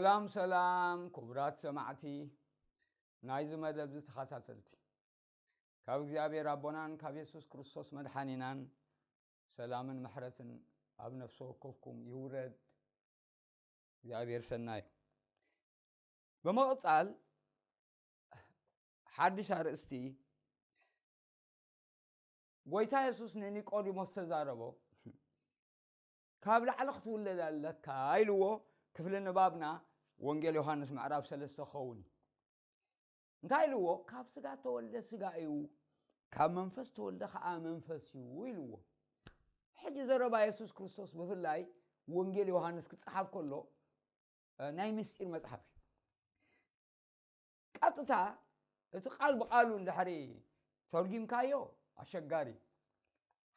ሰላም ሰላም ክቡራት ሰማዕቲ ናይዚ መደብ ተኸታተልቲ፣ ካብ እግዚኣብሔር ኣቦናን ካብ የሱስ ክርስቶስ መድሓኒናን ሰላምን ምሕረትን ኣብ ነፍሲ ወከፍኩም ይውረድ። እግዚኣብሔር ሰናዩ። ብምቕጻል ሓድሽ ኣርእስቲ፣ ጎይታ የሱስ ንኒቆዲሞስ ተዛረቦ፣ ካብ ላዕሊ ክትውለድ ኣለካ ኢልዎ። ክፍሊ ንባብና ወንጌል ዮሃንስ ምዕራፍ ሰለስተ ክኸውን እዩ። እንታይ ኢልዎ? ካብ ስጋ ተወልደ ስጋ እዩ፣ ካብ መንፈስ ተወልደ ኸዓ መንፈስ እዩ ኢልዎ። ሕጂ ዘረባ የሱስ ክርስቶስ ብፍላይ ወንጌል ዮሃንስ ክጸሓፍ ከሎ፣ እ፣ ናይ ምስጢር መጽሓፍ እዩ። ቀጥታ እቲ ቃል ብቓሉ እንድሕሪ ተርጊምካዮ ኣሸጋሪ እዩ።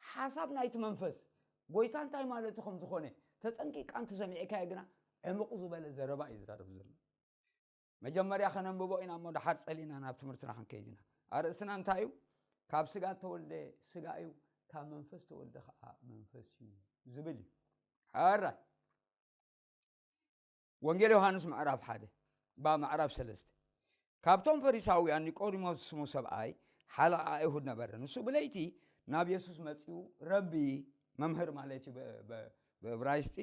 ሓሳብ ናይቲ መንፈስ ጎይታ እንታይ ማለቱ ከም ዝኾነ ተጠንቂቃ እንተሰሚዕካዮ ግና ዕሙቕ ዝበለ ዘረባ እዩ ዝዛረብ ዘሎ። መጀመርያ ከነንብቦ ኢና እሞ ደሓር ጸሊና ናብ ትምህርትና ክንከይድ ኢና። ኣርእስትና እንታይ እዩ? ካብ ስጋ ተወልደ ስጋ እዩ፣ ካብ መንፈስ ተወልደ ኸዓ መንፈስ እዩ ዝብል እዩ። ሕራይ። ወንጌል ዮሃንስ ምዕራፍ ሓደ፣ ባ ምዕራፍ ሰለስተ። ካብቶም ፈሪሳውያን ኒቆዲሞስ ዝስሙ ሰብኣይ ሓለቓ ኣይሁድ ነበረ። ንሱ ብለይቲ ናብ የሱስ መጺኡ፣ ረቢ፣ መምህር ማለት እዩ ብ-፣ ብ-፣ ብእብራይስጢ፣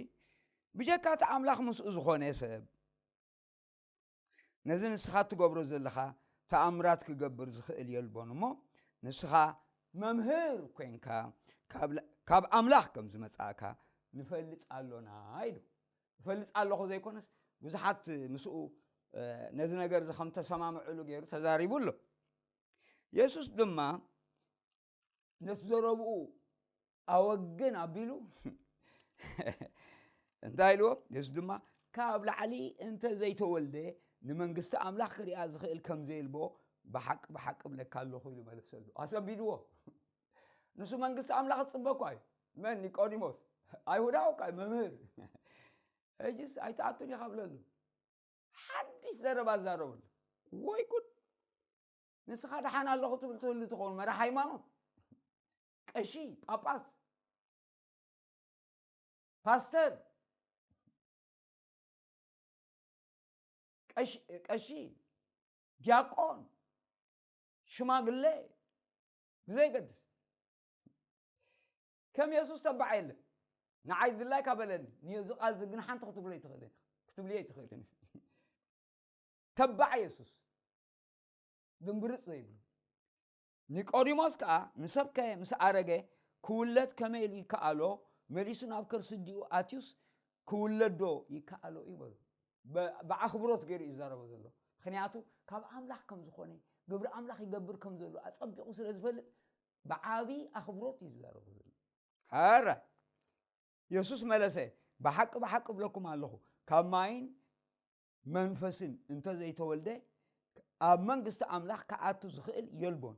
ብጀካ እቲ ኣምላኽ ምስኡ ዝኾነ ሰብ ነዚ ንስኻ እትገብሮ ዘለኻ ተኣምራት ክገብር ዝኽእል የልቦን እሞ፣ ንስኻ መምህር ኮንካ ካብ ላ-፣ ካብ ኣምላኽ ከም ዝመጻእካ ንፈልጥ ኣሎና ኢሉ። እፈልጥ ኣለኹ ዘይኮነስ፣ ብዙሓት ምስኡ፣ እ፣ ነዚ ነገር እዚ ከም ተሰማምዕሉ ገይሩ ተዛሪቡ ኣሎ። የሱስ ድማ ነቲ ዘረብኡ ኣወግን ኣቢሉ እንታይ ኢልዎ? የሱስ ድማ፣ ካብ ላዕሊ እንተ ዘይተወልደ ንመንግስቲ ኣምላኽ ክሪኣ ዝኽእል ከም ዘየልቦ ብሓቂ ብሓቂ እብለካ ኣለኹ ኢሉ መለሰሉ። ኣሰንቢድዎ። ንሱ መንግስቲ ኣምላኽ ዝጽበ እኳ እዩ። መን? ኒቆዲሞስ። ኣይሁዳዊ እኳ እዩ፣ መምህር። ሕጂስ ኣይትኣቱን ኢኻ ብለሉ። ሓድሽ ዘረባ ዛረበሉ። ወይ ጉድ! ንስኻ ደሓን ኣለኹ ትብል ትህሉ ትኸውን፣ መራሕ ሃይማኖት፣ ቀሺ፣ ጳጳስ፣ ፓስተር፣ ቀሺ፣ ቀሺ፣ ዲያቆን፣ ሽማግለ፣ ብዘይገድስ። ከም የሱስ ተባዕ የለን። ንዓይ ድላይካ በለኒ። ንየዚ ቃል እዚ ግን ሓንቲ ክትብሎ ኣይትኽእልን ኢኻ። ክትብልዮ ኣይትኽእልን ኢኻ። ተባዕ የሱስ። ድንብርጽ ዘይብሉ። ኒቆዲሞስ ከኣ ንሰብከ ምስ ኣረገ ክውለድ ከመይ ኢሉ ይከኣሎ? መሊሱ ናብ ከርሲ ኣዲኡ ኣትዩስ ክውለድ ዶ ይከኣሎ እዩ በሉ። ብ-፣ ብኣኽብሮት ገይሩ እዩ ዝዛረቦ ዘሎ። ምኽንያቱ ካብ ኣምላኽ ከም ዝኾነ፣ ግብሪ ኣምላኽ ይገብር ከም ዘሎ ኣጸቢቑ ስለ ዝፈልጥ ብዓቢ ኣኽብሮት እዩ ዝዛረቦ ዘሎ። ሕራይ። የሱስ መለሰ፣ ብሓቂ ብሓቂ እብለኩም ኣለኹ፣ ካብ ማይን መንፈስን እንተ ዘይተወልደ ኣብ መንግስቲ ኣምላኽ ክኣቱ ዝኽእል የልቦን።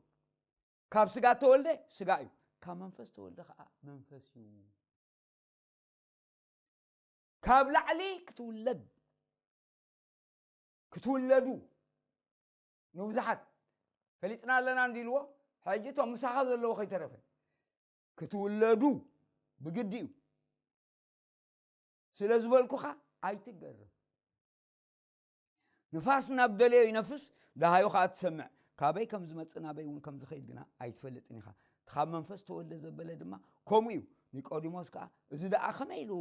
ካብ ስጋ ተወልደ ስጋ እዩ፣ ካብ መንፈስ ተወልደ ኸዓ መንፈስ እዩ። ካብ ላዕሊ ክትውለድ፣ ክትውለዱ ንብዙሓት ፈሊጥና ኣለና እንዲልዎ፣ ሕጂ እቶም ምሳኻ ዘለዉ ከይተረፈ ክትውለዱ ብግዲ እዩ። ስለ ዝበልኩኻ ኣይትገረም። ንፋስ ናብ ደለዮ ይነፍስ፣ ደሃዩ ኸኣ ትሰምዕ። ካበይ ከም ዝመጽእ ናበይ እውን ከም ዝኸይድ ግና ኣይትፈልጥን ኢኻ። እቲ ካብ መንፈስ ተወልደ ዘበለ ድማ ከምኡ እዩ። ኒቆዲሞስ ከኣ፣ እዚ ደኣ ከመይ ኢሉ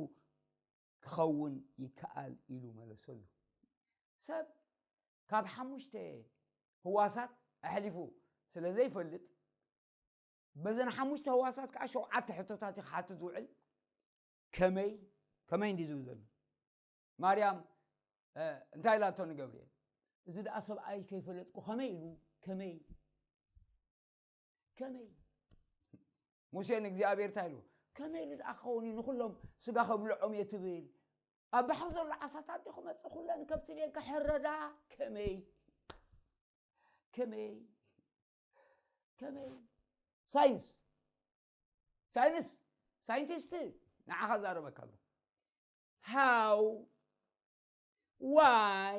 ክኸውን ይከኣል? ኢሉ መለሰሉ። ሰብ ካብ ሓሙሽተ ህዋሳት ኣሕሊፉ ስለ ዘይፈልጥ፣ በዘን ሓሙሽተ ህዋሳት ከኣ ሸውዓተ ሕቶታት እዩ ክሓትት ዝውዕል። ከመይ፣ ከመይ እንዲ ዝብል ዘሎ። ማርያም፣ እ፣ እንታይ ኢላቶ ንገብርኤል? እዚ ደኣ ሰብኣይ ከይፈለጥኩ ከመይ ኢሉ፣ ከመይ፣ ከመይ? ሙሴ ንእግዚኣብሔር እንታይ ኢሉ? ከመይ ኢሉ ደኣ ክኸውን እዩ ንኹሎም ስጋ ከብልዖም እየ ትብል? ኣብ ባሕሪ ዘሎ ዓሳታት ድዩ ክመጽእ? ኩለን ከብቲ ድየን ክሕረዳ? ከመይ? ከመይ? ከመይ? ሳይንስ፣ ሳይንስ፣ ሳይንቲስት ንዓኻ ዛረበካ ኣሎ። How? Why?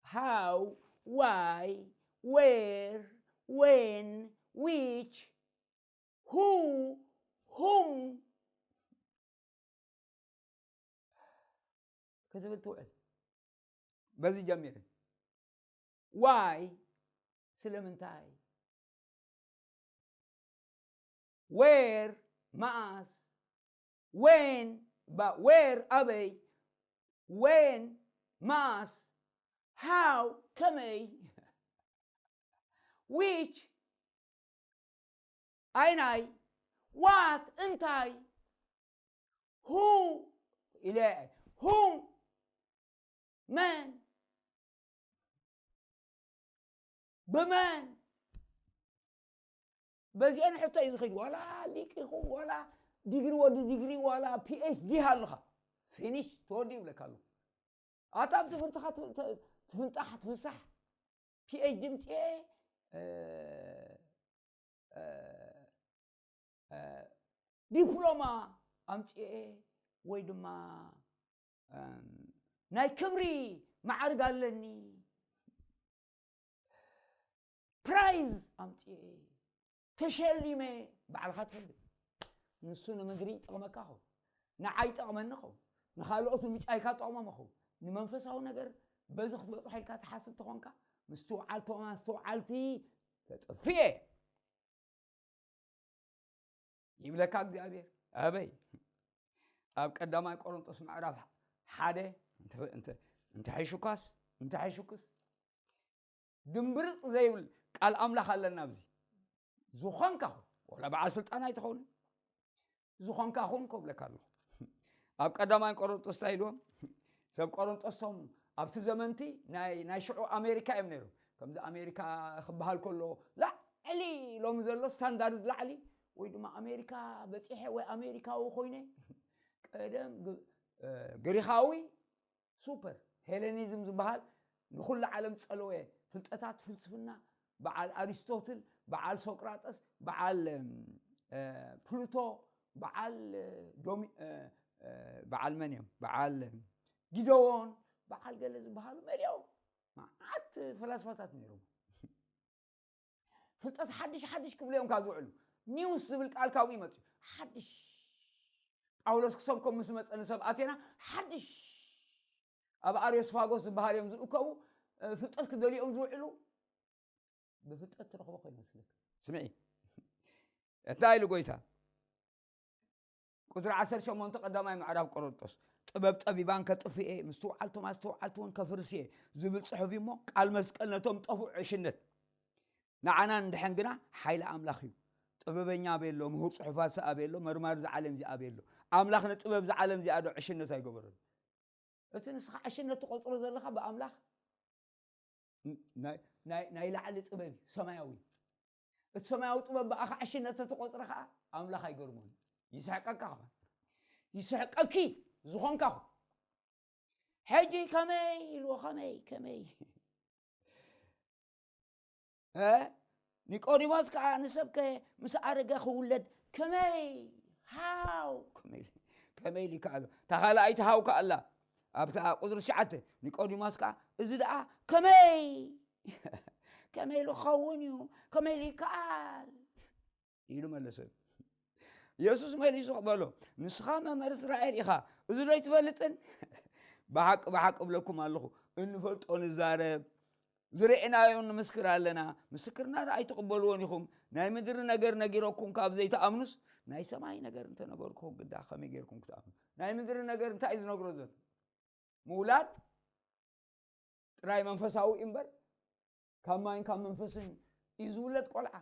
How? Why? Where? When? Which? Who? Whom? ክትብል ትውዕል። በዚ ጀሚረ። ዋይ፣ ስለምንታይ? ዌር፣ መኣስ? ዌን፣ ባ- ዌር፣ ኣበይ? ዌን፣ መኣስ? ሃው፣ ከመይ? ዊች፣ ኣይናይ? ዋት፣ እንታይ? ሁ ኢለ፣ ሁም፣ መን? ብመን? በዚአን ሕቶ እዩ ዝኸይድ። ዋላ ሊቅ ይኹን፣ ዋላ ዲግሪ ወዲ ዲግሪ፣ ዋላ ፒኤችዲ ሃልኻ፣ ፊኒሽ፣ ተወዲኡ ይብለካ ኣለኹ። ኣታ ኣብ ትምህርትኻ ት- ት- ትፍንጣሕ ትፍሳሕ፣ ፒኤችዲ ምፅኤ፣ እ፣ እ፣ እ፣ ዲፕሎማ ኣምፅኤ፣ ወይ ድማ፣ እም፣ ናይ ክብሪ መዓርግ ኣለኒ፣ ፕራይዝ ኣምፅኤ፣ ተሸሊመ፣ ባዕልኻ ትፈልጥ። ንሱ ንምድሪ ይጠቕመካ ኸው፣ ንዓይ ይጠቕመኒ ኸው፣ ንኻልኦት ንምጫይካ ጠቕሞም ኸው። ንመንፈሳዊ ነገር በዚ ክትበፅሖ ኢልካ ትሓስብ ተኾንካ፣ ምስትውዓል ቶማስ፣ ተውዓልቲ ተጥፍኤ ይብለካ እግዚኣብሔር። ኣበይ? ኣብ ቀዳማይ ቆሮንጦስ ምዕራፍ ሓደ፣ እንተ- እንተ- እንተሐይሹካስ፣ እንተሐይሹክስ፣ ድምብርፅ ዘይብል ቃል ኣምላኽ ኣለና ኣብዚ። ዝኾንካ ኹን፣ ወላ በዓል ስልጣን ኣይትኸውን፣ ዝኾንካ ኹን ከብለካ ኣለኹ። ኣብ ቀዳማይ ቆሮንጦስ እንታይ ኢልዎም? ሰብ ቆሮንጦስ ቶም ኣብቲ ዘመንቲ ናይ ናይ ሽዑ ኣሜሪካ እዮም ነይሮም። ከምዚ ኣሜሪካ ክበሃል ከሎ፣ ላዕሊ ሎሚ ዘሎ ስታንዳርድ ላዕሊ፣ ወይ ድማ ኣሜሪካ በፂሐ ወይ ኣሜሪካዊ ኮይነ። ቀደም ግ- እ፣ ግሪኻዊ ሱፐር ሄለኒዝም ዝበሃል ንኹሉ ዓለም ጸለወ። ፍልጠታት ፍልስፍና፣ በዓል ኣሪስቶትል፣ በዓል ሶቅራጠስ፣ በዓል፣ እም፣ እ፣ ፕሉቶ፣ በዓል፣ እ፣ ዶሚ-፣ እ፣ እ፣ በዓል መን እዮም? በዓል፣ እም፣ ጊደዎን፣ በዓል ገለ ዝበሃሉ መሊኦም መዓት ፈላስፋታት ነይሮም። ፍልጠት ሓድሽ ሓድሽ ክብሉ እዮም ካብ ዝውዕሉ። ኒውስ ዝብል ቃል ካብኡ ይመጽእ። ሓድሽ። ጳውሎስ ክሰብኮም ምስ መጸ ንሰብ ኣቴና፣ ሓድሽ፣ ኣብ ኣርዮስፋጎስ ዝበሃል እዮም ዝእከቡ፣ እ፣ ፍልጠት ክደልዮም ዝውዕሉ። ብፍልጠት ትረኽቦ ኮይኑ መስለካ። ስምዒ፣ እንታይ ኢሉ ጎይታ? ቁጽሪ ዓሰርተ ሸሞንተ ቀዳማይ ምዕራፍ ቆሮንጦስ፣ ጥበብ ጠቢባን ከጥፍኤ፣ ምስትውዓል ቶም ኣስተውዓልቲ እውን ከፍርስ እየ ዝብል ጽሑፍ እዩ እሞ፣ ቃል መስቀል ነቶም ጠፉዕ ዕሽነት፣ ንዓና እንድሕን ግና ሓይሊ ኣምላኽ እዩ። ጥበበኛ ኣበይ ኣሎ? ምሁር ጽሑፋት ኣበይ ኣሎ? መርማሪ እዛ ዓለም እዚኣ ኣበይ ኣሎ? ኣምላኽ ንጥበብ እዛ ዓለም እዚኣ ዶ ዕሽነት ኣይገበሮን? እቲ ንስኻ ዕሽነት ትቖጽሮ ዘለኻ ብኣምላኽ ን- ናይ- ናይ- ናይ ላዕሊ ጥበብ እዩ፣ ሰማያዊ። እቲ ሰማያዊ ጥበብ ብኣኻ ዕሽነት ተትቆጽረ ኸዓ ኣምላኽ ኣይገርሞን እዩ። ይስሕቀካ ኸዓ። ይስሕቀኪ ዝኾንካ ኹ። ሕጂ ከመይ ኢልዎ፣ ከመይ፣ ከመይ? እ? ኒቆዲሞስ ከኣ ንሰብከ ምስ ኣረገ ክውለድ ከመይ? ሃው? ከመይ ኢሉ፣ ከመይ ኢሉ ይከኣሎ? እታ ካልኣይቲ ሃው ከኣላ። ኣብታ ቁጽሪ ትሽዓተ፣ ኒቆዲሞስ ከኣ፣ እዚ ደኣ ከመይ? ከመይ ኢሉ ክኸውን እዩ? ከመይ ኢሉ ይከኣል? ኢሉ መለሰሉ። የሱስ መሊሱ በሎ፣ ንስኻ መምህር እስራኤል ኢኻ፣ እዚ ዶ ኣይትፈልጥን? ብሓቂ፣ ብሓቂ እብለኩም ኣለኹ፣ እንፈልጦ ንዛረብ፣ ዝረኤናዮ ንምስክር ኣለና፣ ምስክርና ደኣ ኣይትቕበልዎን ኢኹም። ናይ ምድሪ ነገር ነጊረኩም ካብ ዘይትኣምኑስ፣ ናይ ሰማይ ነገር እንተነገርኩኹም ግዳ ከመይ ጌርኩም ክትኣምኑ? ናይ ምድሪ ነገር እንታይ እዩ ዝነግሮ ዘሎ? ምውላድ ጥራይ መንፈሳዊ እዩ እምበር፣ ካብ ማይን ካብ መንፈስን እዩ ዝውለድ ቆልዓ።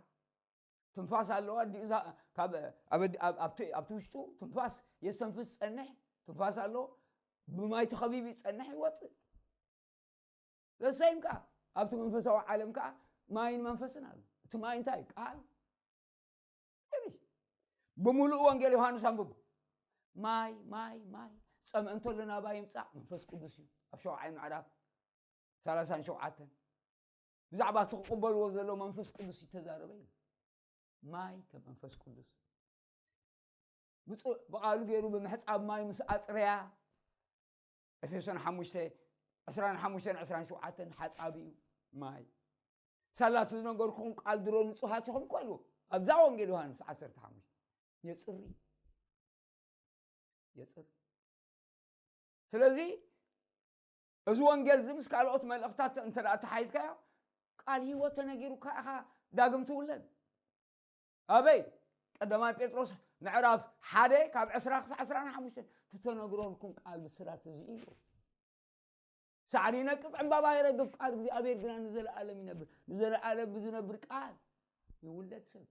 ትንፋስ ኣለዋ፣ ኣዲኡ ዛ-፣ ካብ፣ ኣብ፣ ኣብ፣ ኣብቲ፣ ኣብቲ ውሽጡ ትንፋስ የስተንፍስ ዝጸንሕ፣ ትንፋስ ኣለዎ፣ ብማይ ተኸቢቡ ይጸንሕ፣ ይወጽእ። ዘሰይም ከኣ ኣብቲ መንፈሳዊ ዓለም ከኣ ማይን መንፈስን ኣሎ። እቲ ማይ እንታይ እዩ? ቃል። ፊኒሽ። ብምሉእ ወንጌል ዮሃንስ ኣንብቡ። ማይ፣ ማይ፣ ማይ፣ ጸምአ እንተሎ ናባይ ይምጻእ፣ መንፈስ ቅዱስ እዩ። ኣብ ሸውዓይ ምዕራፍ ሰላሳን ሸውዓተን። ብዛዕባ እቲ ክቕበልዎ ዘሎ መንፈስ ቅዱስ ይተዛረበ እዩ። ማይ ከም መንፈስ ቅዱስ። ብፁዕ ብቓሉ ገይሩ ብምሕጻብ ማይ ምስ ኣጽረያ፣ ኤፌሶን ሓሙሽተ፣ ዕስራን ሓሙሽተን ዕስራን ሸውዓተን ሓጻብ እዩ ማይ። ሳላ እቲ ዝነገርኩኹም ቃል ድሮ ንጹሃት ኢኹም እኮ ኢልዎ። ኣብዛ ወንጌል ዮሃንስ ዓሰርተ ሓሙሽተ። የጽሪ። የጽሪ። ስለዚ እዚ ወንጌል እዚ ምስ ካልኦት መልእኽታት እንተ ደኣ ተሓይዝካዮ፣ ቃል ህይወት ተነጊሩካ ኢኻ ዳግም ትውለድ። ኣበይ? ቀዳማይ ጴጥሮስ ምዕራፍ ሓደ ካብ ዕስራ ክሳዕ ዕስራን ሓሙሽተን፣ "ትተነግረልኩም ቃል ብስራት እዚ እዩ። ሳዕሪ ይነቅጽ፣ ዕምባባ ይረግፍ፣ ቃል እግዚኣብሔር ግና ንዘለኣለም ይነብር። ንዘለኣለም ብዝነብር ቃል ይውለድ ሰብ።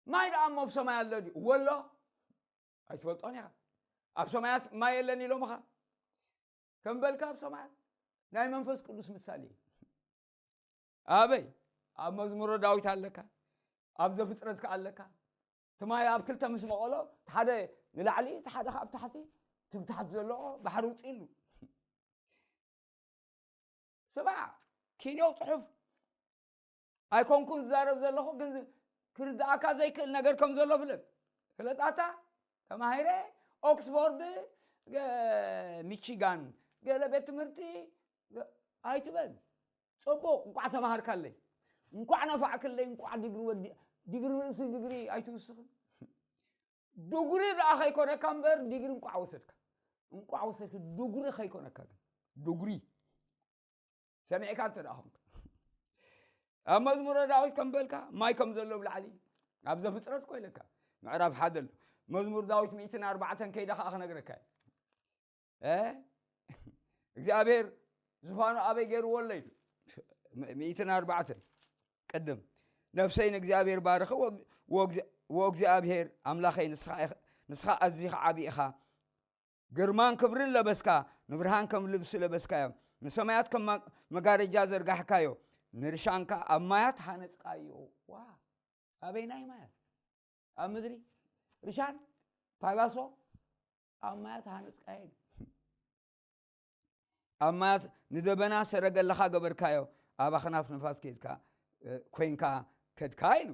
ማይ ደኣ እሞ ኣብ ሰማይ ኣሎ ድዩ?" እወ ኣሎ። ኣይትፈልጦን ኢኻ። ኣብ ሰማያት ማይ የለን ኢሎምኻ። ከም በልካ ኣብ ሰማያት ናይ መንፈስ ቅዱስ ምሳሌ እዩ። ኣበይ? ኣብ መዝሙረ ዳዊት ኣለካ፣ ኣብ ዘፍጥረት ከኣ ኣለካ። እቲ ማይ ኣብ ክልተ ምስ መቐሎ፣ እቲ ሓደ ንላዕሊ፣ እቲ ሓደ ከኣ ኣብ ታሕቲ፣ እቲ ብታሕቲ ዘሎ ባሕሪ ውፅእ ኢሉ። ስማዕ፣ ኪንዮ ጽሑፍ ኣይኮንኩን ዝዛረብ ዘለኹ፣ ግን ዝ-፣ ክርድኣካ ዘይክእል ነገር ከም ዘሎ ፍለጥ። ፍለጣታ ተማሂረ ኦክስፎርድ፣ ገ-፣ ሚቺጋን፣ ገለ ቤት ትምህርቲ ገ-፣ ኣይትበል። ጽቡቕ፣ እንቋዕ ተማሃርካለይ፣ እንቋዕ ነፋዕክለይ፣ እንቋዕ ዲግሪ ወዲ-፣ ዲግሪ ርእሲ ዲግሪ ኣይትውስኽን። ዱጉሪ ደኣ ከይኮነካ እምበር፣ ዲግሪ እንቋዕ ወሰድካ። እንቋዕ ወሰድካ፣ ዱጉሪ ከይኮነካ ግን። ዱጉሪ። ሰሚዕካ እንተ ደኣ ኾንካ። ኣብ መዝሙረ ዳዊት ከም በልካ፣ ማይ ከም ዘሎ ብላዕሊ፣ ኣብ ዘፍጥረት እኮ ኢለካ። ምዕራፍ ሓደ ኣሎ። መዝሙር ዳዊት ሚእትን ኣርባዕተን ከይደ ኸኣ ክነግረካ እየ። እ? እግዚኣብሔር ዝፋኑ ኣበይ ገይርዎ ኣሎ ኢሉ። ሚእትን ኣርባዕተን ቅድም፣ "ነፍሰይ ንእግዚኣብሔር ባርኺ፣ ወግ-፣ ወግዚ-፣ ወእግዚኣብሔር ኣምላኸይ ንስኻ ኢኽ-፣ ንስኻ ኣዚኻ ዓቢ ኢኻ። ግርማን ክብርን ለበስካ፣ ንብርሃን ከም ልብሲ ለበስካዮ፣ ንሰማያት ከም ማ-፣ መጋረጃ ዘርጋሕካዮ፣ ንርሻንካ ኣብ ማያት ሃነጽካዮ።" ዋ! ኣበይናይ ማያት? ኣብ ምድሪ ርሻን ፓላሶ ኣብ ማያት ሃነጽካዮ። ኣብ ማያት ንደበና ሰረገላኻ ገበርካዮ፣ ኣብ ኣኽናፍ ንፋስ ኬድካ፣ እ፣ ኮይንካ ከድካ ኢሉ።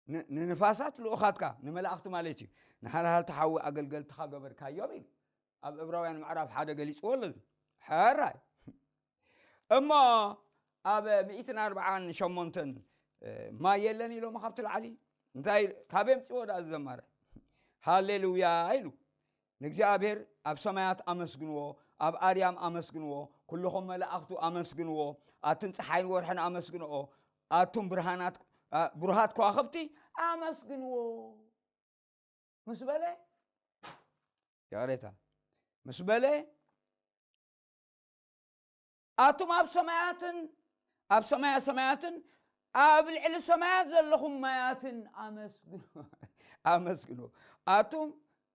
ን-፣ ንንፋሳት ልኡኻትካ፣ ንመላእኽቲ ማለት እዩ፣ ንሃልሃልቲ ሓዊ ኣገልገልትኻ ገበርካዮም ኢሉ። ኣብ ዕብራውያን ምዕራፍ ሓደ ገሊጽዎ ኣሎ እዚ። ሕራይ። እሞ ኣብ ሚእትን ኣርባዓን ሸሞንተን፣ እ፣ ማይ የለን ኢሎም ካብቲ ላዕሊ። እንታይ፣ ካበይ ኣምጽእዎ ደኣ እዚ ዘማሪ? ሃሌሉያ ኢሉ። ንእግዚኣብሔር ኣብ ሰማያት ኣመስግንዎ፣ ኣብ ኣርያም ኣመስግንዎ፣ ኩልኹም መላእኽቱ ኣመስግንዎ፣ ኣትን ጸሓይን ወርሕን ኣመስግንኦ፣ ኣቱም ብርሃናት፣ ኣ፣ ብሩሃት ከዋኽብቲ ኣመስግንዎ። ምስ በለ፣ ይቕሬታ፣ ምስ በለ፣ ኣቱም ኣብ ሰማያትን፣ ኣብ ሰማያ ሰማያትን፣ ኣብ ልዕሊ ሰማያት ዘለኹም ማያትን ኣመስግኑ፣ ኣመስግኑ። ኣቱም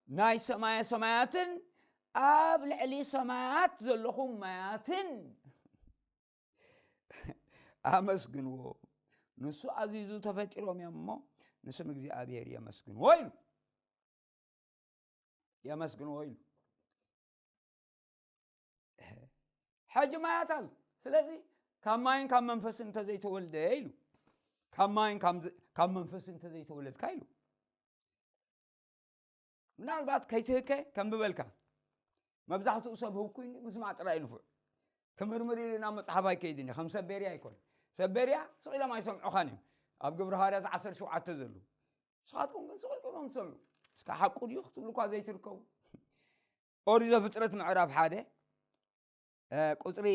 ናይ ሰማያ ሰማያትን፣ ኣብ ልዕሊ ሰማያት ዘለኹም ማያትን ኣመስግንዎ። ንሱ ኣዚዙ ተፈጢሮም እዮም እሞ፣ ንስም እግዚኣብሔር የመስግንዎ ኢሉ። የመስግንዎ ኢሉ። ሕጂ ማያት ኣሎ። ስለዚ ካብ ማይን ካብ መንፈስን እንተዘይተወልደ ኢሉ። ካብ ማይን ካብ ዝ-፣ ካብ መንፈስን እንተዘይተወለድካ ኢሉ። ምናልባት ከይትህከ ከንብበልካ። መብዛሕትኡ ሰብ ህኩይ ምስማዕ ጥራይ ንፉዕ። ክምርምር ኢሉ ናብ መጽሓፍ ኣይከይድን እዩ። ከም ሰብ ቤርያ ኣይኮነ። ሰብ ቤርያ ስቕ ኢሎም ኣይሰምዑኻን እዮም። ኣብ ግብረ ሃዋርያት ዓሰርተ ሸውዓተ ዘለዉ። ንስኻትኩም ግን ስቕ ኢልኩም እዮም ትሰምዑ። እስከ ሓቁ ድዩ ክትብሉ እኳ ዘይትርከቡ። ኦሪት ዘፍጥረት ምዕራፍ ሓደ፣ እ፣ ቁጽሪ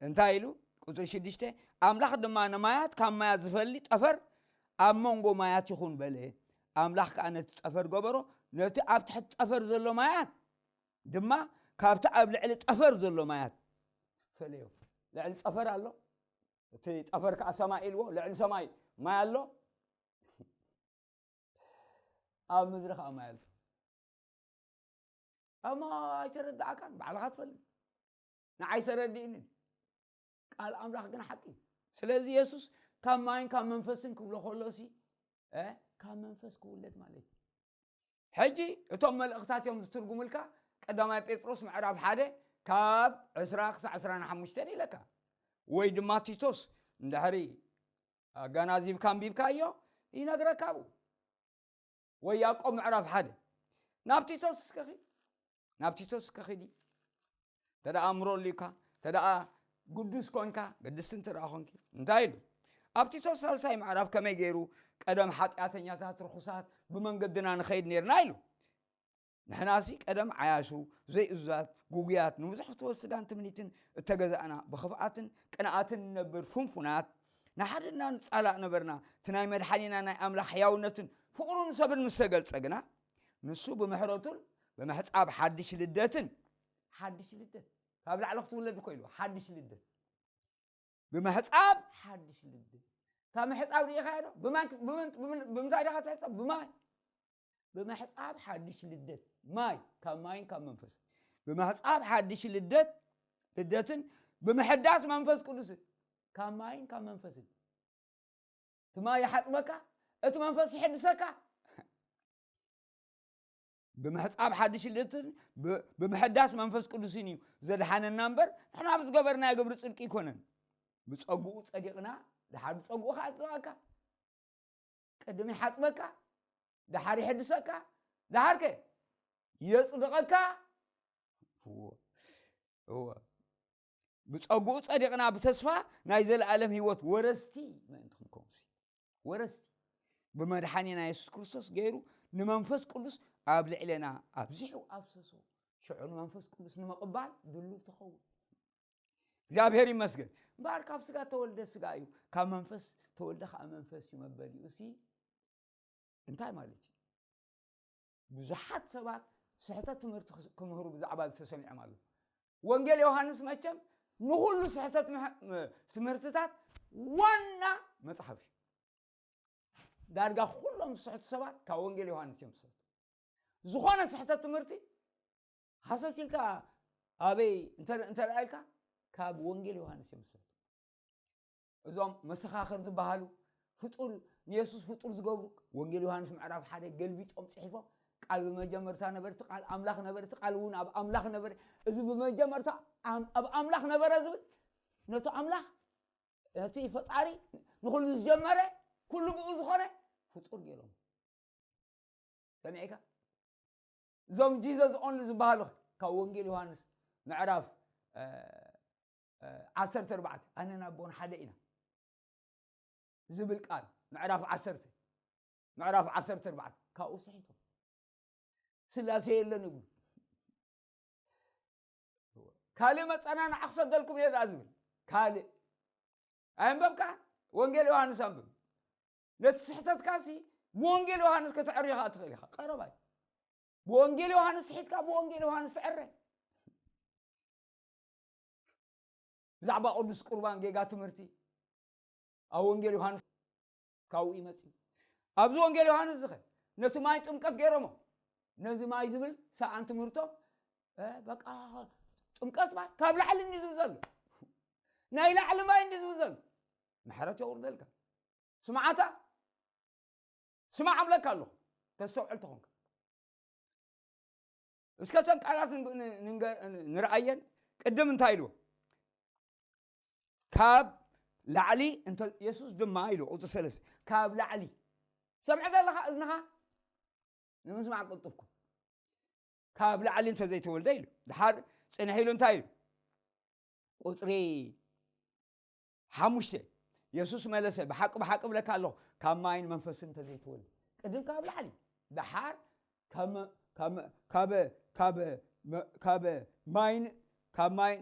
እንታይ ኢሉ? ቁጽሪ ሽዱሽተ፣ ኣምላኽ ድማ ንማያት ካብ ማያት ዝፈሊ ጠፈር ኣብ መንጎ ማያት ይኹን በለ። ኣምላኽ ከኣ ነቲ ጠፈር ገበሮ፣ ነቲ ኣብ ትሕቲ ጠፈር ዘሎ ማያት ድማ ካብቲ ኣብ ልዕሊ ጠፈር ዘሎ ማያት ፈለዮ። ልዕሊ ጠፈር ኣሎ፣ እቲ ጠፈር ከኣ ሰማይ ኢልዎ፣ ልዕሊ ሰማይ ማይ ኣሎ፣ ኣብ ምድሪ ከኣ ማይ ኣሎ። እሞ ኣይተረድኣካን፣ ባዕልኻ ትፈልጥ። ንዓይ ተረድእኒ። ቃል ኣምላኽ ግን ሓቂ እዩ። ስለዚ የሱስ ካብ ማይን ካብ መንፈስን ክብሎ ከሎ ሲ፣ እ፣ ካብ መንፈስ ክውለድ ማለት እዩ። ሕጂ እቶም መልእኽታት እዮም ዝትርጉምልካ። ቀዳማይ ጴጥሮስ ምዕራፍ ሓደ ካብ ዕስራ ክሳዕ ዕስራን ሓሙሽተን ኢለካ። ወይ ድማ ቲቶስ እንድሕሪ ኣገናዚብካ ኣንቢብካዮ ይነግረካ ኣብኡ። ወይ ያዕቆብ ምዕራፍ ሓደ። ናብ ቲቶስ እስከ ኺድ። ናብ ቲቶስ እስከ ኺዲ። እንተ ደኣ ኣእምሮ ኣልዩካ፣ እንተ ደኣ ግዱስ ኮንካ፣ ቅድስቲ እንተ ደኣ ኮንኪ፣ እንታይ ኢሉ? ኣብ ቲቶስ ሳልሳይ ምዕራፍ ከመይ ገይሩ ቀደም ሓጢኣተኛታት፣ ርኹሳት፣ ብመንገድና ንኸይድ ኔርና ኢሉ። ንሕናሲ ቀደም ዓያሹ፣ ዘይእዙዛት፣ ጉጉያት፣ ንብዙሕ ፍትወት ስጋን ትምኒትን እተገዛእና፣ ብኽፍኣትን ቅንኣትን ንነብር ፍንፉናት፣ ንሓድና ንጻላእ ነበርና። እቲ ናይ መድሓኒና ናይ ኣምላኽ ሕያውነትን ፍቕሩን ሰብን ምስ ተገልጸ ግና፣ ንሱ ብምሕረቱን ብምሕጻብ ሓድሽ ልደትን፣ ሓድሽ ልደት፣ ካብ ላዕሊ ክትውለድ እኮ ኢሉ፣ ሓድሽ ልደት። ብምሕጻብ ሓድሽ ልደት። እታ ምሕጻብ ርኢኻዮ ዶ? ብማን ክ-፣ ብምን-፣ ብምን-፣ ብምንታይ ዲኻ ትሕጸብ? ብማይ። ብምሕጻብ ሓድሽ ልደት። ማይ፣ ካብ ማይን ካብ መንፈስን። ብምሕጻብ ሓድሽ ልደት፣ ልደትን ብምሕዳስ መንፈስ ቅዱስን። ካብ ማይን ካብ መንፈስን። እቲ ማይ ይሓጽበካ፣ እቲ መንፈስ ይሕድሰካ። ብምሕጻብ ሓድሽ ልደትን ብ-፣ ብምሕዳስ መንፈስ ቅዱስን እዩ ዘድሓነና እምበር፣ ንሕና ብዝገበርናዮ ግብሪ ጽድቂ ኣይኮነን። ብጸግኡ ጸዲቕና፣ ደሓር ብጸግኡ ኸዓ የጽድቐካ። ቅድም ይሓጽበካ፣ ደሓር ይሕድሰካ፣ ደሓር ከ የጽድቐካ። እወ፣ እወ። ብጸግኡ ጸዲቕና ብተስፋ ናይ ዘለኣለም ህይወት ወረስቲ ምእንቲ ክንከውንሲ። ወረስቲ። ብመድሓኒና የሱስ ክርስቶስ ገይሩ ንመንፈስ ቅዱስ ኣብ ልዕሌና ኣብዚሑ ኣፍሰሶ። ሽዑ ንመንፈስ ቅዱስ ንምቕባል ድሉው ትኸውን። እግዚኣብሔር ይመስገን። እምበኣር ካብ ስጋ ተወልደ ስጋ እዩ፣ ካብ መንፈስ ተወልደ ከዓ መንፈስ እዩ መበሊኡ ሲ እንታይ ማለት እዩ? ብዙሓት ሰባት ስሕተት ትምህርቲ ክስ-፣ ክምህሩ ብዛዕባ እዚ ተሰሚዖም ኣለዉ። ወንጌል ዮሃንስ መቸም ንኹሉ ስሕተት ምሕ-፣ ም-፣ ትምህርትታት ዋና መጽሓፍ እዩ። ዳርጋ ኩሎም ዝስሕቱ ሰባት ካብ ወንጌል ዮሃንስ እዮም ዝስሕቱ። ዝኾነ ስሕተት ትምህርቲ ሃሰስ ኢልካ ኣበይ እንተ-፣ እንተ ደኣ ኢልካ ካብ ወንጌል ዮሃንስ እዮም ዝስሕቱ። እዞም መሰኻኽር ዝበሃሉ ፍጡር፣ ንየሱስ ፍጡር ዝገብሩ ወንጌል ዮሃንስ ምዕራፍ ሓደ ገልቢጦም ጽሒፎም፣ ቃል ብመጀመርታ ነበረ፣ እቲ ቃል ኣምላኽ ነበረ፣ እቲ ቃል እውን ኣብ ኣምላኽ ነበረ። እዚ ብመጀመርታ ኣም-፣ ኣብ ኣምላኽ ነበረ ዝብል ነቲ ኣምላኽ፣ ነቲ ፈጣሪ፣ ንኹሉ ዝጀመረ፣ ኩሉ ብኡ ዝኾነ ፍጡር ገይሮም። ሰሚዕካ? እዞም ጂዘስ ኦንሊ ዝበሃሉ ካብ ወንጌል ዮሃንስ ምዕራፍ፣ እ፣ እ፣ ዓሰርተ ኣርባዕተ፣ ኣነን ኣቦን ሓደ ኢና ዝብል ቃል፣ ምዕራፍ ዓሰርተ፣ ምዕራፍ ዓሰርተ ኣርባዕተ፣ ካብኡ ስሒቶም። ስላሴ የለን ይብሉ። ካልእ መጸናንዓ ክሰደልኩም እየ ደኣ ዝብል። ካልእ ኣየንበብካ? ወንጌል ዮሃንስ ኣንብብ። ነቲ ስሕተትካሲ ብወንጌል ዮሃንስ ከተዕርዮ ከኣ ትኽእል ኢኻ። ቀረባይ። ብወንጌል ዮሃንስ ስሒትካ ብወንጌል ዮሃንስ ትዕረ። ብዛዕባ ቅዱስ ቁርባን ጌጋ ትምህርቲ ኣብ ወንጌል ዮሃንስ ካብኡ ይመጽእ። ኣብዚ ወንጌል ዮሃንስ ዝኸ ነቲ ማይ ጥምቀት ገይሮሞ። ነዚ ማይ ዝብል ሰኣን ትምህርቶም፣ እ፣ በቃ ጥምቀት ማይ ካብ ላዕሊ እንዲ ዝብል ዘሎ። ናይ ላዕሊ ማይ እንዲ ዝብል ዘሎ። ምሕረት የውርደልካ። ስምዓታ፣ ስማዕ እብለካ ኣለኹ። ተስተውዕል ተኾንካ። እስከ እተን ቃላት ንግ-፣ ን-፣ ንንገ-፣ ንርኣየን። ቅድም እንታይ ኢልዎ? ካብ ላዕሊ እንተ፣ የሱስ ድማ ኢሉ ቁጽሪ ሰለስተ፣ ካብ ላዕሊ። ሰምዕ ዘለኻ እዝንኻ ንምስማዕ ቅልጡፍኩም። ካብ ላዕሊ እንተ ዘይተወልደ ኢሉ። ድሓር ጽንሕ ኢሉ እንታይ ኢሉ? ቁጽሪ ሓሙሽተ፣ የሱስ መለሰ፣ ብሓቂ፣ ብሓቂ እብለካ ኣለኹ፣ ካብ ማይን መንፈስን እንተ ዘይተወልደ። ቅድም ካብ ላዕሊ፣ ደሓር ካብ መ-፣ ካብ መ-፣ ካብ መ-፣ ካብ ማይን፣ ካብ ማይን፣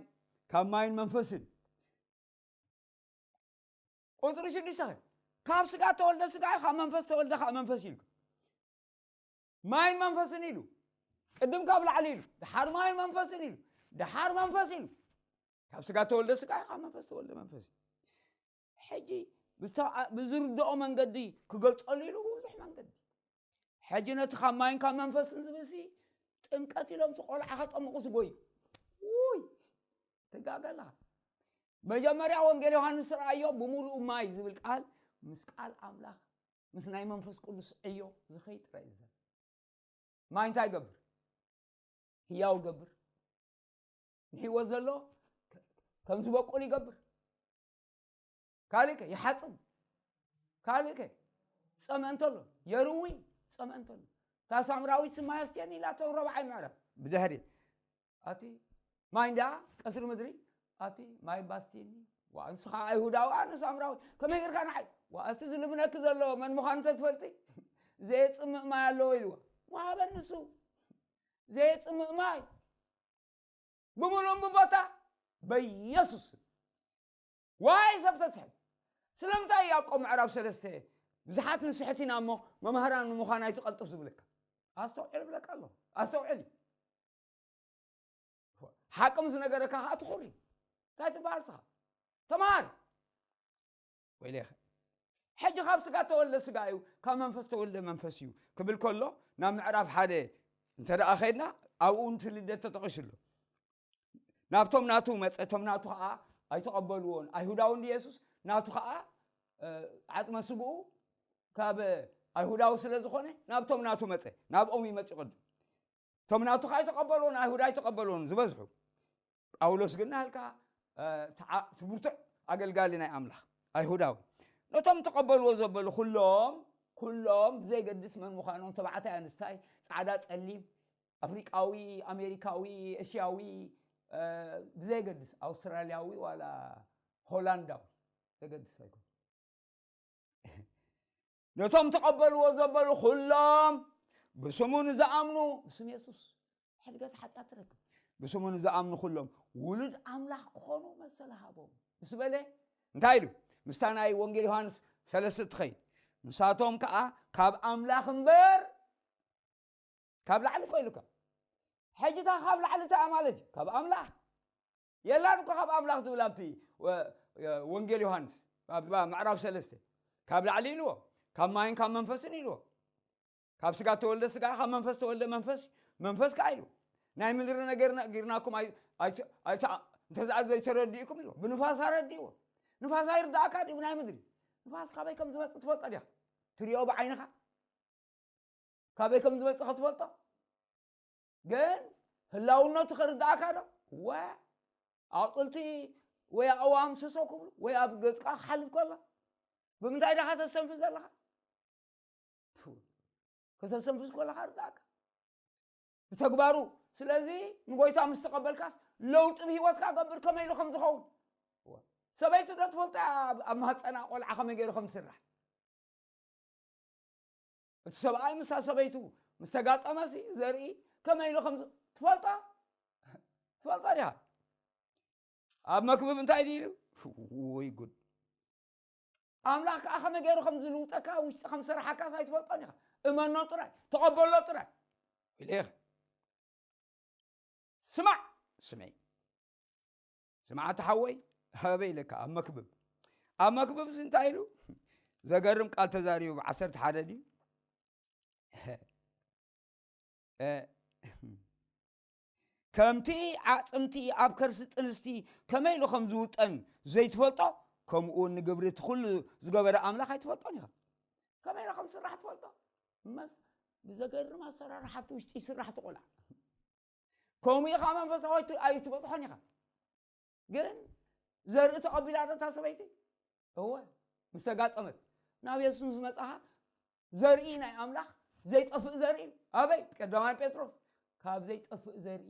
ካብ ማይን መንፈስን። ቁጽሪ ሽዱሽተ ኸ? ካብ ስጋ ተወልደ ስጋ እዩ፣ ካብ መንፈስ ተወልደ ካብ መንፈስ ኢሉ። ማይን መንፈስን ኢሉ። ቅድም ካብ ላዕሊ ኢሉ፣ ደሓር ማይን መንፈስን ኢሉ፣ ደሓር መንፈስ ኢሉ። ካብ ስጋ ተወልደ ስጋ እዩ፣ ካብ መንፈስ ተወልደ መንፈስ እዩ። ሕጂ ብዝተ-፣ ብዝርድኦ መንገዲ ክገልጸሉ ኢሉ ብብዙሕ መንገዲ። ሕጂ ነቲ ካብ ማይን ካብ መንፈስን ዝብልሲ ጥምቀት ኢሎም ሲ ቆልዓ ከጠምቑ ዝጎዩ። ውይ! ትጋገ ኣለኻ። መጀመርያ ወንጌል ዮሃንስ ርኣዮ ብምሉኡ ማይ ዝብል ቃል ምስ ቃል ኣምላኽ፣ ምስ ናይ መንፈስ ቅዱስ ዕዮ ዝኸይድ ጥራይ እዩ ዘርኢ። ማይ እንታይ ይገብር? ህያው ይገብር። ንህይወት ዘሎ ከ-፣ ከም ዝበቁል ይገብር። ካልእ ከ? ይሓጽብ። ካልእ ከ? ጸምአ እንተሎ የርዊ፣ ጸምአ እንተሎ። እታ ሳምራዊት ማይ ኣስትየኒ ኢላቶ ረብዓይ ምዕራፍ። ብድሕሪ ኣቲ ማይ እንዳ ቀትሪ ምድሪ፣ ኣቲ ማይ ባስቲኒ። ዋ፣ ንስኻ ኣይሁዳዊ፣ ኣነ ሳምራዊ፣ ከመይ ጌርካ ንዓይ? ዋ፣ እቲ ዝልምነኪ ዘሎ መን ምዃኑ ተትፈልጢ፣ ዘየጽምእ ማይ ኣለዎ ኢልዋ። ወሃበ ንሱ። ዘየጽምእ ማይ ብምሉእን ብቦታ በኢየሱስ ስም። ዋይ ሰብ ተስሕት። ስለምንታይ ያዕቆብ ምዕራፍ ሰለስተ ብዙሓት ንስሕት ኢና እሞ መምሃራን ንምዃን ኣይትቐልጥፍ ዝብለካ? ኣስተውዕል ብለካ ኣለኹ። ኣስተውዕል እዩ። ሓቂ ምስ ነገረካ ከዓ ትኹሪ። እንታይ ትበሃል ስኻ? ተምሃር። ወይሌኸ። ሕጂ ካብ ስጋ ተወልደ ስጋ እዩ፣ ካብ መንፈስ ተወልደ መንፈስ እዩ ክብል ከሎ ናብ ምዕራፍ ሓደ እንተ ደኣ ኸድና ኣብኡ እቲ ልደት ተጠቒሱ ኣሎ። ናብቶም ናቱ መጸ፣ እቶም ናቱ ኸዓ ኣይተቐበልዎን። ኣይሁዳዊ እንዲ የሱስ ናቱ ኸዓ፣ እ፣ ዓጽመ ስግኡ ካብ ኣይሁዳዊ ስለ ዝኾነ ናብቶም ናቱ መጸ። ናብኦም እዩ መጺኡ ቅድም። እቶም ናቱ ኸዓ ኣይተቐበልዎን፣ ኣይሁዳ ኣይተቐበልዎን ዝበዝሑ። ጳውሎስ ግን ናልካ፣ እ፣ ተዓ-፣ እቲ ብርቱዕ ኣገልጋሊ ናይ ኣምላኽ ኣይሁዳዊ። ነቶም ተቐበልዎ ዘበሉ ኩሎም፣ ኩሎም ብዘይገድስ መን ምዃኖም፣ ተባዕታይ ኣንስታይ፣ ጻዕዳ ጸሊም፣ ኣፍሪቃዊ፣ ኣሜሪካዊ፣ እስያዊ፣ እ፣ ብዘይገድስ ኣውስትራልያዊ ዋላ ሆላንዳዊ ዘገድስ ኣይኮን። ነቶም ተቐበልዎ ዘበሉ ኩሎም ብስሙ ንዝኣምኑ፣ ብስም የሱስ ሕድገት ሓጢኣት ትረክብ። ብስሙ ንዝኣምኑ ኩሎም ውሉድ ኣምላኽ ክኾኑ መሰል ሃቦም። ምስ በለ እንታይ ኢሉ? ምስታ ናይ ወንጌል ዮሃንስ ሰለስተ ትኸይድ። ንሳቶም ከኣ ካብ ኣምላኽ እምበር ካብ ላዕሊ እኮ ኢሉካ። ሕጂ እታ ካብ ላዕሊ እንታይ ማለት እዩ? ካብ ኣምላኽ። የላን እኮ ካብ ኣምላኽ ዝብል ኣብቲ ወ-፣ ወንጌል ዮሃንስ ኣብ ምዕራፍ ሰለስተ። ካብ ላዕሊ ኢልዎ፣ ካብ ማይን ካብ መንፈስን ኢልዎ። ካብ ስጋ ተወልደ ስጋ፣ ካብ መንፈስ ተወልደ መንፈስ፣ መንፈስ ከኣ ኢልዎ። ናይ ምድሪ ነገር ነጊርናኩም ኣይ-፣ ኣይተ-፣ ኣይተ-፣ እንተ ዘይተረዲእኩም ኢልዎ። ብንፋስ ኣረዲእዎ። ንፋስ ኣይርዳእካ ድዩ ብናይ ምድሪ? ንፋስ ካበይ ከም ዝመጽእ ትፈልጦ ዲኻ? ትሪኦ ብዓይንኻ? ካበይ ከም ዝመጽእ ክትፈልጦ? ግን ህላውነቱ ክርዳእካ ዶ? ወ-፣ ኣቑጽልቲ ወይ ኣእዋም ሰሰው ክብሉ ወይ ኣብ ገጽካ ክሓልፍ ከሎ ብምንታይ ዲኻ ተስተንፍስ ዘለኻ? ፉ፣ ከተስተንፍስ ከለኻ ርዳእካ ብተግባሩ። ስለዚ ንጎይታ ምስ ተቐበልካስ ለውጢ ብህይወትካ ገብር ከመይ ኢሉ ከም ዝኸውን። ሰበይቲ ዶ ትፈልጦ እያ ኣብ፣ ኣብ ማህፀና ቆልዓ ከመይ ገይሩ ከም ዝስራሕ? እቲ ሰብኣይ ምስታ ሰበይቱ ምስ ተጋጠመሲ ዘርኢ ከመይ ኢሉ ከም ዝ-፣ ትፈልጦ? ትፈልጦ ዲኻ? ኣብ መክብብ እንታይ ድዩ ኢሉ? ወይ ጉድ። ኣምላኽ ከኣ ከመይ ገይሩ ከም ዝልውጠካ፣ ውሽጢ ከም ዝሰርሓካስ ኣይትፈልጦን ኢኻ። እመኖ ጥራይ፣ ተቐበሎ ጥራይ። ኢለ ኢኻ። ስማዕ፣ ስምዒ። ስማዕ፣ እቲ ሓወይ፣ ሃበ ኢለካ፣ ኣብ መክብብ። ኣብ መክብብ እዚ እንታይ ኢሉ? ዘገርም ቃል ተዛሪቡ፣ ብ ዓሰርተ ሓደ ድዩ? እ፣ ከምቲ ኣዕጽምቲ ኣብ ከርሲ ጥንስቲ ከመይ ኢሉ ከም ዝውጠን ዘይትፈልጦ፣ ከምኡ እውን ንግብሪ እቲ ኩሉ ዝገበረ ኣምላኽ ኣይትፈልጦን ኢኻ። ከመይ ኢሉ ከም ዝስራሕ ትፈልጦ? መስ-፣ ብዘገርም ኣሰራርሓ ኣብቲ ውሽጢ ይስራሕ እቲ ቆልዓ። ከምኡ ኢኻ መንፈሳዊ ኣይቲ-፣ ኣይትበጽሖን ኢኻ። ግን ዘርኢ ተቐቢላ ዶ እታ ሰበይቲ? እወ፣ ምስ ተጋጠመት። ናብ የሱስ ምስ መጻኻ፣ ዘርኢ ናይ ኣምላኽ ዘይጠፍእ ዘርኢ እዩ። ኣበይ? ቀዳማይ ጴጥሮስ። ካብ ዘይጠፍእ ዘርኢ፣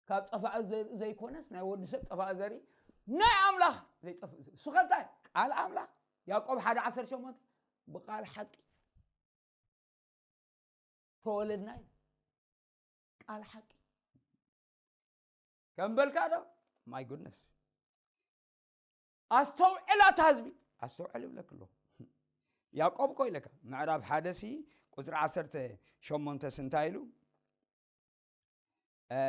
ካብ ጠፋኢ ዘርኢ ዘይኮነስ፣ ናይ ወዲ ሰብ ጠፋኢ ዘርኢ፣ ናይ ኣምላኽ ዘይጠፍእ ዘርኢ። እሱ ከ እንታይ? ቃል ኣምላኽ። ያዕቆብ ሓደ ዓሰርተ ሸሞንተ፣ ብቃል ሓቂ ተወለድና እዩ። ቃል ሓቂ። ከም በልካ ዶ? My goodness። ኣስተውዕል ኣታ ህዝቢ፣ ኣስተውዕል እብለክ ኣለኹ። ያዕቆብ እኮ ኢለካ፣ ምዕራፍ ሓደ ሲ ቁጽሪ ዓሰርተ ሸሞንተ ሲ እንታይ ኢሉ? እ፣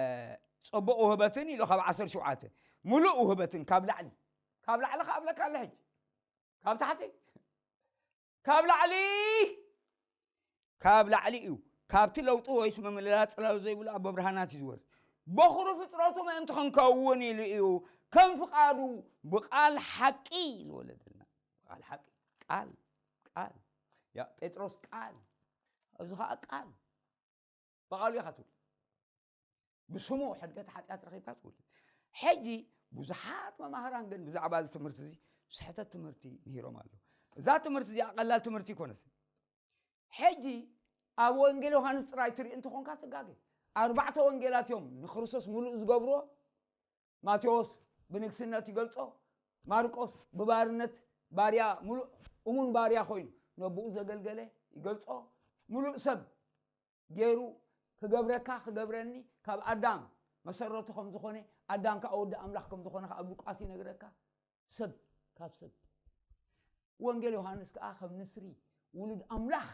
ጽቡቕ ውህበትን ኢሉ ካብ ዓሰርተ ሸውዓተ፣ ምሉእ ውህበትን ካብ ላዕሊ፣ ካብ ላዕሊ ከኣ እብለካ ኣለ ሕጂ። ካብ ታሕቲ፣ ካብ ላዕሊ፣ ካብ ላዕሊ እዩ። ካብቲ ለውጢ ወይስ ምምልላል ጽላሉ ዘይብሉ ኣቦ ብርሃናት እዩ ዝወርድ። በኹሪ ፍጥረቱ ምእንቲ ክንከውን ኢሉ እዩ። ከም ፍቓዱ ብቓል ሓቂ ዝወለደና። ብቓል ሓቂ፣ ቃል፣ ቃል። ያ ጴጥሮስ ቃል፣ እዚ ኸኣ ቃል። ብቓሉ ኢኻ ትውለድ። ብስሙ ሕድገት ሓጢኣት ረኺብካ ትውለድ። ሕጂ ብዙሓት መማህራን ግን ብዛዕባ እዚ ትምህርቲ እዚ ስሕተት ትምህርቲ ምሂሮም ኣለዉ። እዛ ትምህርቲ እዚኣ ቀላል ትምህርቲ ኣይኮነትን። ሕጂ ኣብ ወንጌል ዮሃንስ ጥራይ ትርኢ እንተኾንካ ትጋገ። ኣርባዕተ ወንጌላት እዮም ንክርስቶስ ምሉእ ዝገብርዎ። ማቴዎስ ብንግስነት ይገልጾ፣ ማርቆስ ብባርነት ባርያ፣ ምሉእ እሙን ባርያ ኮይኑ ነብኡ ዘገልገለ ይገልጾ። ምሉእ ሰብ ገይሩ ክገብረካ ክገብረኒ ካብ ኣዳም መሰረቱ ከም ዝኾነ፣ ኣዳም ከዓ ወዲ ኣምላኽ ከም ዝኾነ ከዓ ኣብ ሉቃስ ይነግረካ። ሰብ ካብ ሰብ። ወንጌል ዮሃንስ ከዓ ከም ንስሪ ውሉድ ኣምላኽ፣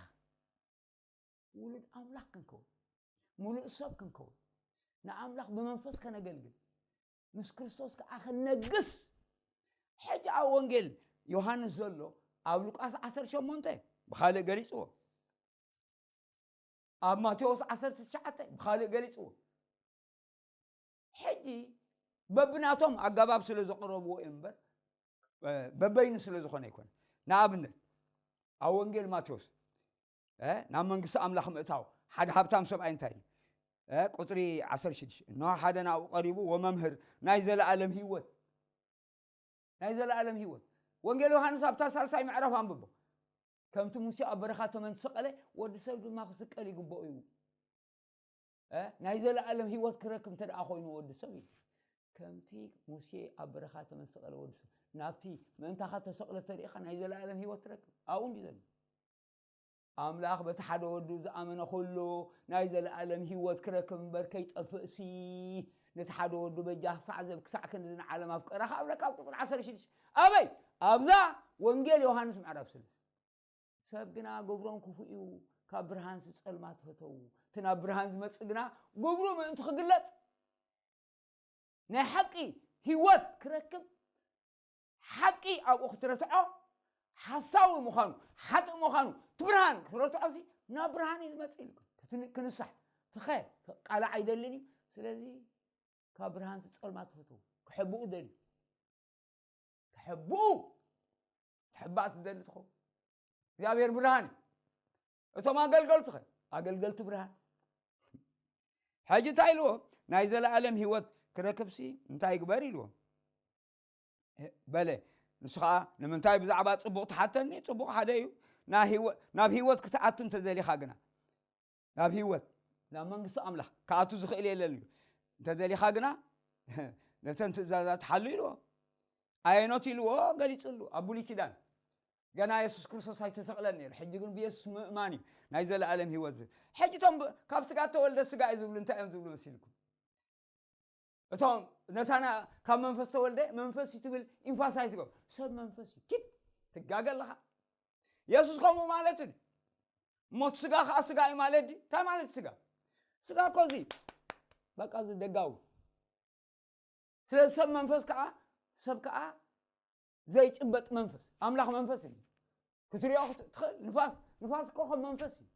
ውሉድ ኣምላኽ ክንከውን፣ ሙሉእ ሰብ ክንከውን፣ ንኣምላኽ ብመንፈስ ከነገልግል፣ ምስ ክርስቶስ ከዓ ክንነግስ። ሕጂ ኣብ ወንጌል ዮሃንስ ዘሎ ኣብ ሉቃስ ዓሰርተ ሸሞንተ ብኻልእ ገሊጽዎ፣ ኣብ ማቴዎስ ዓሰርተ ትሽዓተ ብኻልእ ገሊጽዎ። ሕጂ በብናቶም ኣገባብ ስለ ዘቕረብዎ እዩ እምበር፣ እ፣ በበይኑ ስለ ዝኾነ ኣይኮነ። ንኣብነት ኣብ ወንጌል ማቴዎስ፣ እ፣ ናብ መንግስቲ ኣምላኽ ምእታው ሓደ ሃብታም ሰብኣይ እንታይ ኢሉ? እ፣ ቁጽሪ ዓሰርተ ሽዱሽተ፣ እንሆ ሓደ ናብኡ ቀሪቡ፣ ወመምህር ናይ ዘለኣለም ህይወት፣ ናይ ዘለኣለም ህይወት። ወንጌል ዮሃንስ ኣብታ ሳልሳይ ምዕራፍ ኣንብቦ። ከምቲ ሙሴ ኣብ በረኻ ተመን ዝሰቐለ፣ ወዲ ሰብ ድማ ክስቀል ይግብኦ እዩ። እ፣ ናይ ዘለኣለም ህይወት ክረክብ እንተ ደኣ ኮይኑ ወዲ ሰብ እዩ። ከምቲ ሙሴ ኣብ በረኻ ተመን ዝሰቐለ ወዲ ሰብ፣ ናብቲ ምእንታኻ ተሰቕለ ተሪኢኻ ናይ ዘለኣለም ህይወት ትረክብ። ኣብኡ እንዲ ዘሎ። ኣምላኽ በቲ ሓደ ወዱ ዝኣመነ ኩሉ ናይ ዘለኣለም ህይወት ክረክብ እምበር ከይጠፍእሲ፣ ነቲ ሓደ ወዱ በጃ ክሳዕ ዘብ-፣ ክሳዕ ክንድዚ ንዓለም ኣፍቀራ ከኣብለካ ኣብ ቁጽሪ ዓሰርተ ሽዱሽተ። ኣበይ? ኣብዛ ወንጌል ዮሃንስ ምዕራፍ ሰለስተ። ሰብ ግና ግብሮም ክፉእ እዩ፣ ካብ ብርሃንሲ ጸልማት ፈተዉ። እቲ ናብ ብርሃን ዝመጽእ ግና ግብሩ ምእንቲ ክግለጽ፣ ናይ ሓቂ ህይወት ክረክብ፣ ሓቂ ኣብኡ ክትረትዖ፣ ሓሳዊ ምዃኑ፣ ሓጥእ ምዃኑ፣ እቲ ብርሃን ክትረትዖ ሲ ናብ ብርሃን እዩ ዝመጽእ ኢሉ። ክትን-፣ ክንሳሕ፣ ትኸ፣ ቃልዕ ኣይደልን እዩ። ስለዚ ካብ ብርሃንሲ ጸልማት ፈተዉ። ክሕብኡ ደልዩ። ክሕብኡ፣ ክትሕባእ ትደሊ ትኸውን። እግዚኣብሔር ብርሃን እዩ። እቶም ኣገልገልቱ ኸ? ኣገልገልቲ ብርሃን። ሕጂ እንታይ ኢልዎ? ናይ ዘለኣለም ህይወት ክረክብሲ እንታይ ይግበር ኢልዎ? በለ። ንሱ ኸዓ፣ ንምንታይ ብዛዕባ ጽቡቕ ትሓተኒ? ጽቡቕ ሓደ እዩ። ና ህይወ-፣ ናብ ህይወት ክትኣቱ እንተደሊኻ ግና፣ ናብ ህይወት፣ ናብ መንግስቲ ኣምላኽ ክኣቱ ዝኽእል የለን እዩ። እንተደሊኻ ግና፣ ነተን ትእዛዛት ሓሉ ኢልዎ። ኣየኖት ኢልዎ? ገሊጽሉ። ኣብ ብሉይ ኪዳን ገና የሱስ ክርስቶስ ኣይተሰቕለን ነይሩ። ሕጂ ግን ብየሱስ ምእማን እዩ ናይ ዘለኣለም ህይወት ዝህብ። ሕጂ እቶም ብ-፣ ካብ ስጋ እተወልደ ስጋ እዩ ዝብሉ እንታይ እዮም ዝብሉ መሲልኩም? እቶም ነታና ካብ መንፈስ ተወልደ መንፈስ እዩ ትብል ኢምፋሳይዝ ገ-፣ ሰብ መንፈስ እዩ። ኪድ ትጋገ ኣለኻ። የሱስ ከምኡ ማለት እዩ። እሞ እቲ ስጋ ከዓ ስጋ እዩ ማለት ድዩ? እንታይ ማለት ስጋ? ስጋ እኮ እዚ በቃ እዚ ደጋዊ። ስለዚ ሰብ መንፈስ ከዓ፣ ሰብ ከዓ ዘይጭበጥ መንፈስ፣ ኣምላኽ መንፈስ እዩ። ክትሪኦ ክት-፣ ትኽእል። ንፋስ፣ ንፋስ እኮ ከም መንፈስ እዩ።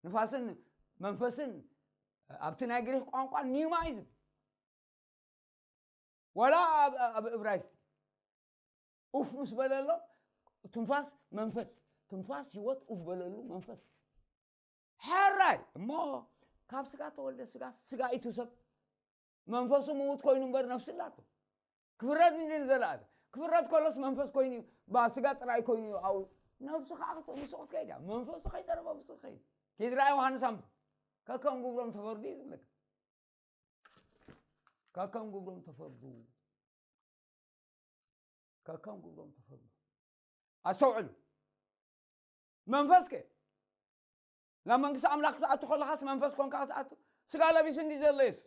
ንፋስን መንፈስን ኣብቲ ናይ ግሪክ ቋንቋ ኒውማ እዩ ዝብል። ዋላ ኣብ፣ ኣብ እብራይስጥ ኡፍ ምስ በለሎ ትንፋስ መንፈስ፣ ትንፋስ ህይወት ኡፍ በለሉ መንፈስ። ሕራይ እሞ ካብ ስጋ ተወልደ ስጋ፣ ስጋ ኢቱ ሰብ መንፈሱ ምዉት ኮይኑ እምበር ነፍሲ ኣላቶ። ክፍረድ እንዲ ንዘለኣለ። ክፍረድ ከሎስ መንፈስ ኮይኑ እዩ፣ ባ ስጋ ጥራይ ኮይኑ እዩ፣ ኣብኡ ነፍሱ ከዓ ክተ-፣ ምስኡ ክትከይድ እያ። መንፈሱ ከይጠረፈ ምስኡ ክኸይድ። ኪድ ራእይ ዮሃንስ ኣንብብ። ከከም ግብሮም ተፈርዱ እዩ ዝብለካ። ከከም ግብሮም ተፈርዱ። ከከም ግብሮም ተፈርዱ። ኣስተውዕሉ። መንፈስ ከ ናብ መንግስቲ ኣምላኽ ክትኣቱ ከለኻስ መንፈስ ኮንካ ክትኣቱ? ስጋ ለቢሱ እንዲ ዘሎ የሱስ።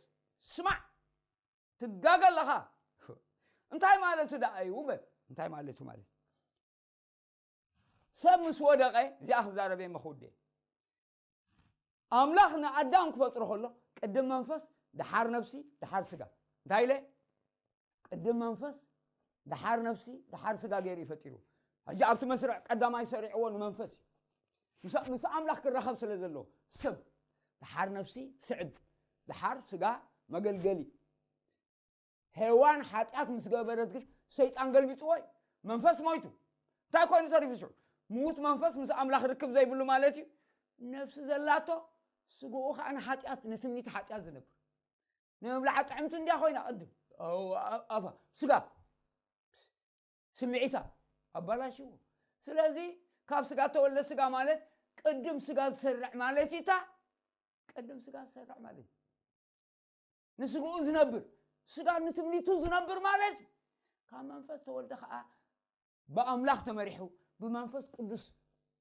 ስማዕ፣ ትጋገ ኣለኻ። እንታይ ማለቱ ደኣ እዩ በል። እንታይ ማለቱ ማለት? ሰብ ምስ ወደቐ፣ እዚኣ ክዛረበ እየ መኽውዴ። ኣምላኽ ንኣዳም ክፈጥሮ ከሎ፣ ቅድም መንፈስ፣ ደሓር ነፍሲ፣ ደሓር ስጋ። እንታይ ኢለ? ቅድም መንፈስ፣ ደሓር ነፍሲ፣ ደሓር ስጋ ገይሩ እዩ ፈጢሩ። ሕጂ ኣብቲ መስርዕ ቀዳማይ ሰሪዕዎ ንመንፈስ እዩ። ምስ፣ ምስ ኣምላኽ ክራኸብ ስለ ዘለዎ፣ ሰብ፣ ደሓር ነፍሲ፣ ስዕብ፣ ደሓር ስጋ፣ መገልገሊ። ሄዋን ሓጢኣት ምስ ገበረት ግን ሰይጣን ገልቢጥዎ እዩ። መንፈስ ሞይቱ። እንታይ ኮይኑ ተሪፉ ሽዑ? ምዉት መንፈስ ምስ ኣምላኽ ርክብ ዘይብሉ ማለት እዩ። ነፍሲ ዘላቶ፣ ስግኡ ኸዓ ንሓጢኣት፣ ንትምኒት ሓጢኣት ዝነብር። ንምብላዓ ጥዕምቲ እንድያ ኮይና ቅድም። ኣው-፣ ኣ-፣ ኣፋ፣ ስጋ፣ ስምዒታ ኣባላሽዎ። ስለዚ ካብ ስጋ ተወልደ ስጋ ማለት ቅድም ስጋ ዝሰርዕ ማለት እዩ። እታ ቅድም ስጋ ዝሰርዕ ማለት እዩ። ንስግኡ ዝነብር፣ ስጋ ንትምኒቱ ዝነብር ማለት እዩ። ካብ መንፈስ ተወልደ ኸዓ ብኣምላኽ ተመሪሑ፣ ብመንፈስ ቅዱስ፣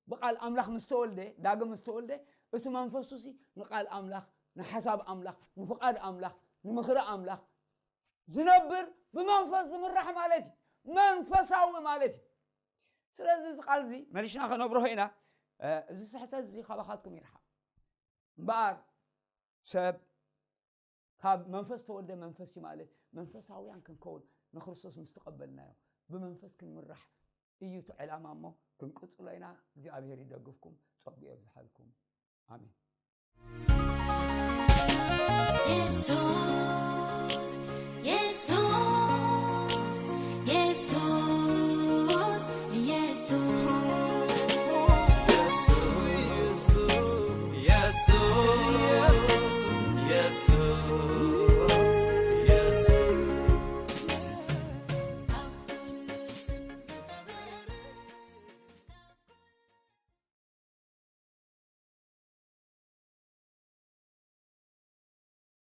ብቃል ኣምላኽ ምስ ተወልደ፣ ዳግም ምስ ተወልደ፣ እቲ መንፈሱ ሲ ንቃል ኣምላኽ ንሓሳብ ኣምላኽ፣ ንፍቓድ ኣምላኽ፣ ንምኽሪ ኣምላኽ ዝነብር፣ ብመንፈስ ዝምራሕ ማለት እዩ። መንፈሳዊ ማለት እዩ። ስለዚ እዚ ቃል እዚ መሊሽና ከነብርሆ ኢና። እዚ ስሕተት እዚ ካባኻትኩም ይርሓቕ። እምበኣር ሰብ ካብ መንፈስ ተወልደ መንፈስ እዩ ማለት መንፈሳውያን ክንከውን ንክርስቶስ ምስ ተቐበልናዮ ብመንፈስ ክንምራሕ እዩ እቲ ዕላማ እሞ ክንቅጽሎ ኢና። እግዚኣብሔር ይደግፍኩም፣ ጸጉ የብዝሓልኩም። ኣሜን። የሱስ የሱስ